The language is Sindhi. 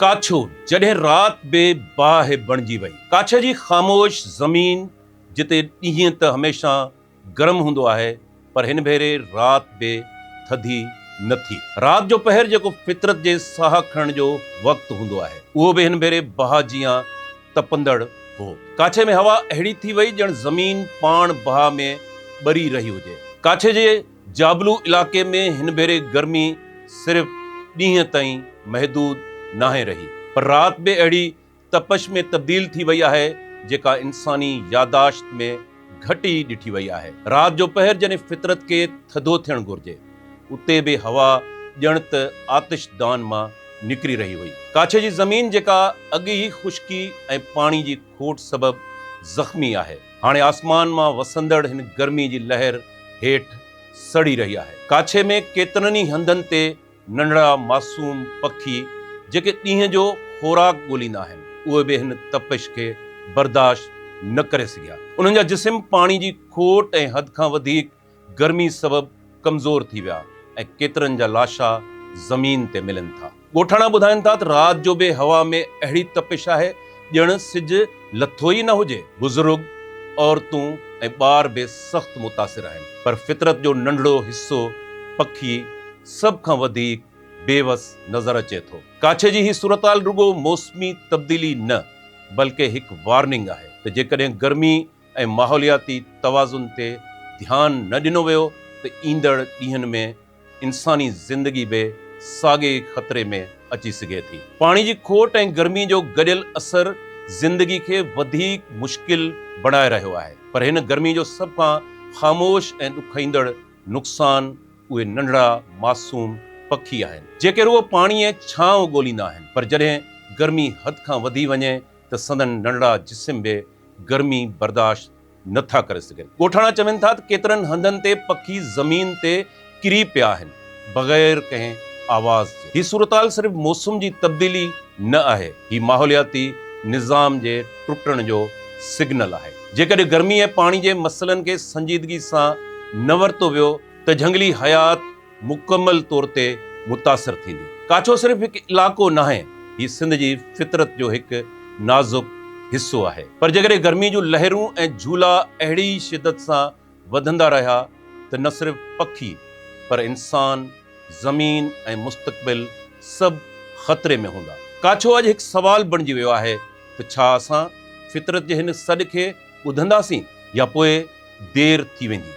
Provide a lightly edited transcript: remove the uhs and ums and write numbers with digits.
ڪاڇو جڏهن رات به باهه بڻجي وئي. ڪاڇي جي خاموش زمين جتي ڏينهن ته هميشه گرم هوندو آهي پر هن ڀيري رات به ٿڌي نه ٿي. رات جو پهر جيڪو فطرت جي ساهه کڻڻ جو وقت هوندو آهي اهو به هن ڀيري باهه جيان تپندڙ هو. ڪاڇي ۾ هوا اهڙي ٿي وئي ڄڻ زمين پاڻ باهه ۾ ٻري رهي هجي. ڪاڇي جي جابلو علائقي ۾ هن ڀيري گرمي صرف ڏينهن تائين محدود ناهي رهي پر رات به اهڙي تپش ۾ تبديل ٿي وئي آهي جيڪا انساني ياداشت ۾ گهٽ ئي ڏٺي وئي آهي. رات جو پهر جڏهن فطرت کي ٿڌو ٿيڻ گهرجي اتي به هوا ڄڻ ته آتش دان مان نڪري رهي هئي. ڪاڇي جي زمين جيڪا اڳ ئي خشڪي ۽ پاڻي جي کوٽ سبب زخمي آهي هاڻي آسمان مان وسندڙ هن گرمي جي لهر هيٺ سڙي رهي آهي. ڪاڇي ۾ ڪيترن ئي هنڌن تي ننڍڙا معصوم پکي جيڪي ڏينهن جو خوراڪ ڳوليندا آهن، اهي به هن تپش کي برداشت نه ڪري سگهيا. انهن جا جسم پاڻي جي کوٽ ۽ حد کان وڌيڪ گرمي سبب ڪمزور ٿي ويا ۽ ڪيترن جا لاشا زمين تي ملن ٿا. ڳوٺاڻا ٻڌائين ٿا ته رات جو به هوا ۾ اهڙي تپش آهي ڄڻ سج لٿو ئي نه هجي. بزرگ، عورتون ۽ ٻار به سخت متاثر آهن پر فطرت جو ننڍڙو حصو پکي سڀ کان وڌيڪ بي وس نظر اچي ٿو. ڪاڇي جي هي صورتحال رڳو موسمي تبديلي نه بلڪه هڪ وارننگ آهي ته جيڪڏهن گرمي ۽ ماحولياتي توازن تي ڌيان نه ڏنو ويو ته ايندڙ ڏينهن ۾ انساني زندگي به ساڳئي خطري ۾ اچي سگهي ٿي. پاڻي جي کوٽ ۽ گرمي جو گڏيل اثر زندگي کي وڌيڪ مشڪل بڻائي رهيو آهي، پر هن گرمي جو سڀ کان خاموش ۽ ڏکوئيندڙ نقصان اهي ننڍڙا معصوم پکي آهن، جيڪي رڳو پاڻي ۽ ڇانو ڳوليندا آهن، پر جڏهن گرمي حد کان وڌي وڃي ته سندن ننڍڙا جسم به گرمي برداشت نه ٿا ڪري سگهن. ڳوٺاڻا چون ٿا ته ڪيترن هنڌن تي پکي زمين تي ڪري پيا آهن بغير ڪنهن آواز جي. هي صورتحال صرف موسم جي تبديلي نه آهي، هي ماحولياتي نظام جي ٽٽڻ جو سگنل آهي. جيڪڏهن گرمي ۽ پاڻي جي مسئلن کي سنجيدگي سان نه ورتو ويو ته جهنگلي حيات مڪمل طور تي متاثر ٿيندي. ڪاڇو صرف هڪ علائقو ناهي، هي سنڌ جي فطرت جو هڪ نازڪ حصو آهي. پر جيڪڏهن گرمي جون لهرون ۽ جهولا اهڙي ئي شدت سان وڌندا رهيا ته نه صرف پکي پر انسان، زمين ۽ مستقبل سڀ خطري ۾ هوندا. ڪاڇو اڄ هڪ سوال بڻجي ويو آهي ته ڇا اسان فطرت جي هن سڏ کي ٻڌنداسين يا پوء دير ٿي ويندي؟